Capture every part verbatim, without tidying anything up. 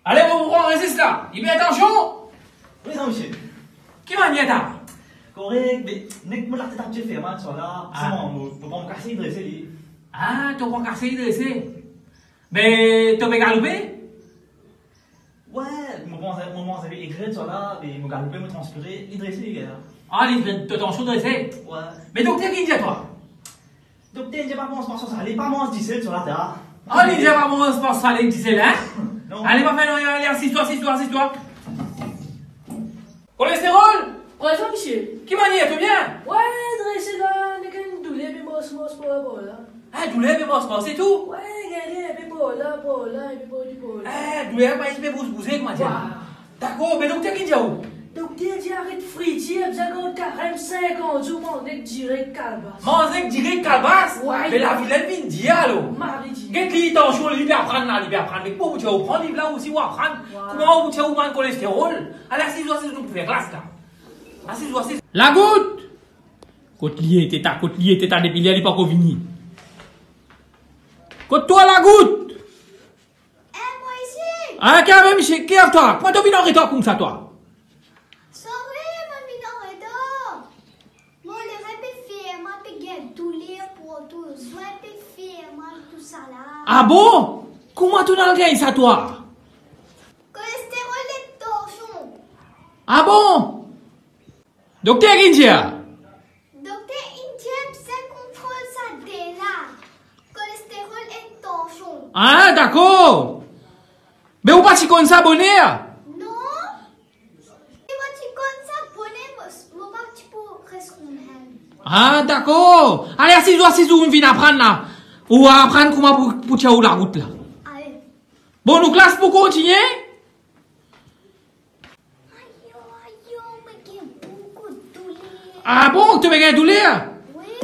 Ale, mo pou pran rezis la. Ipertansion? Wi, sa, misie. Ki manier ta? Korek, me nek mo latet abitie fer mal sa la. Ah. Selman mo, mo pa mo kase drese li. Ah, to pa kase drese. Me to pe galoupe? Wi, mo panse, mo panse li egret sa la, me mo galoupe, mo transpire, li drese li ger la. Ah, li, to tansion drese? Wi. Me dokter ki dir twa? Dokter, li dir pa manz pason sale, pa manz disel sa la, ta. Ah, li dir pa manz pason sale, disel, hein? Non. Ale, pa fer nanye, ale, asiz twa, asiz twa, asiz twa. Kolesterol! Prezan, misie. Ki manier, to bien? Wi, drese la, nek enn douler, pe mars, mars par la, par la. Ah, douler, pe mars, mars, se tou? Wi, gete, enpe par la, par la, enpe par la, par la. Ah, douler, pa, li pe bouz, bouze, kouma dir. Wa. Dakor, me dokter ki dir ou? Dokter dir aret fritir, bizin gard karem, sinkant zour manz nek direk kalbas. Manz nek direk kalbas? Wi. Me lavi la vinn dir alor. Mari dir. Get li, tansion, li pe aprann la, li pe aprann. Me kouma ou ti ou pran liv la osi, ou aprann. Wa. Kouma ou ti ou bann kolesterol? Ale, asiz ou, asiz ou, nou pou fer klas la. Asiz ou, asiz. Lagout! Kot li ete ta, kot li ete ta, depi ler li pa ankor vini? Kot twa, Lagout? Eh, mwa isi. Ah, ki ave misie, ki ave twa? Kouma to vinn anretar koumsa twa? Sorry, mo vinn anretar. Mo lere pe fer mal, pe gagn douler partou, zwin pe fer mal, tousala. Ah bon? Kouma to'nn al gagn sa twa? Kolesterol ek tansion. Ah bon? Dokter ki'nn dir? Dokter inn dir bizin kontrol sa de la. Kolesterol ek tansion. Ah, dakor. Me ou pa ti konn sa boner? Non. Si mo ti konn sa boner, mo, mo pa ti pou res koumsa. Ah, dakor. Ale, asiz ou, asiz ou, vinn aprann la. Ou aprann kouma pou, pou tir ou lagout la. Ale. Bon, nou klas pou kontinie. Ayo, ayo, mo gagn boukou douler. Ah bon, to pe gagn douler? Wi.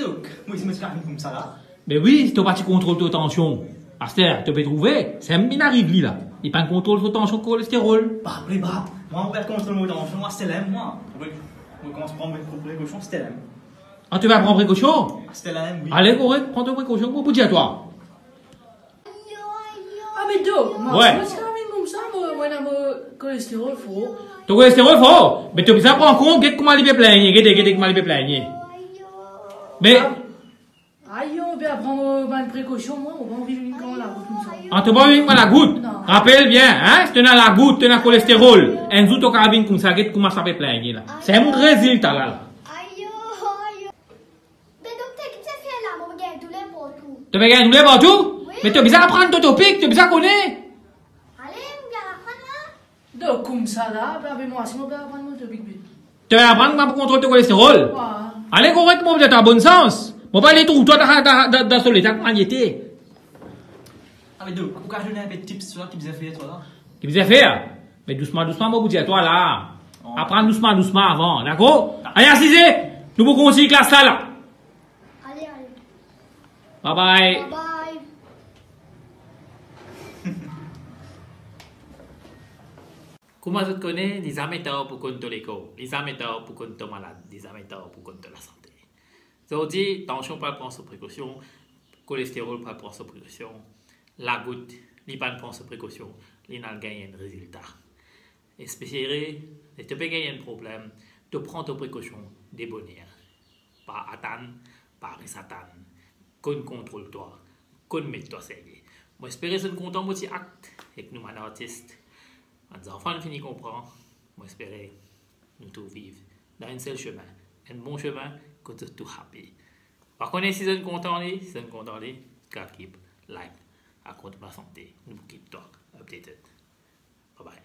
Donk, mo, si mo ti kapav vinn koumsa la. Be wi, si to pa ti kontrol to tansion. Aster, to pe trouve, sa mem inn ariv li la. Li pa'nn kontrol so tansion, kolesterol. Bab, wi, bab. Mwa, mo pe kontrol mo tansion, mwa, aster la mem, mwa. Mo, mo koumans pran mo pre-, prekosion, aster la mem. Ah, to pe pran prekosion? Aster la mem, wi. Ale, korek, pran to prekosion, mo pou dir twa. Ah, me dok, mwa, wi. Mwa, si mo vinn koumsa, mo, mo ena mo kolesterol for. To kolesterol for? Me to bizin pran kont, get kouma li pe pligne, gete, gete kouma li pe pligne. Me ayo, be pran mo bann prekosion, mwa, mo pa anvi vinn kouma lagout koumsa. Ah, to pa anvi vinn kouma lagout? Non. Rapel bien, hein, si to ena lagout, to ena kolesterol, enn zour to kapav vinn koumsa, get kouma sa pe pligne la. Sa mem rezilta la, la. Ayo, ayo. Me dokter, ki to fer la? Mo pe gagn douler partou. To pe gagn douler partou? Wi. Me to bizin aprann to topik, to bizin kone. Ale, mo pe al aprann la. Donk, koumsa la, be, be mwa, si mo pe aprann mo topik, be. To pe aprann kouma pou kontrol to kolesterol? Wi. Ale, korek, mo pou dir twa bonn sans. Mo pa ale trouv twa dan, dan, dan, dan so leta kouma li ete. Ah, me donk, ou kapav donn enpe tips, twa, ki bizin fer, twa la? Ki bizin fer? Me dousman, dousman, mo pou dir twa la. Oh. Aprann dousman, dousman avan, dakor? Ale, asize, nou pou kontign klas la, la. Ale, ale. Bye bye. Bye bye. Kouma zot kone, li zame tar pou konn to lekor, li zame tar pou konn to malad, li zame tar pou konn to lasante. Zordi, tansion pou al pran so prekosion, kolesterol pou al pran so prekosion, lagout, li pa'nn pran so prekosion, li'nn al gagn enn rezilta. Espere, si to pe gagn enn problem, to pran to prekosion de boner. Pa atann, pa res atann. Konn kontrol twa, konn met twa serye. Mo espere zot inn kontan mo ti akt ek nou bann artis. Bann zanfan fini konpran, mo espere nou tou viv dan enn sel semin, enn bon semin kot zot tou happy. Pa kone si zot inn kontan li, si zot inn kontan li, kapav keep like, rakont mo lasante, nou pou keep twa updated. Bye bye.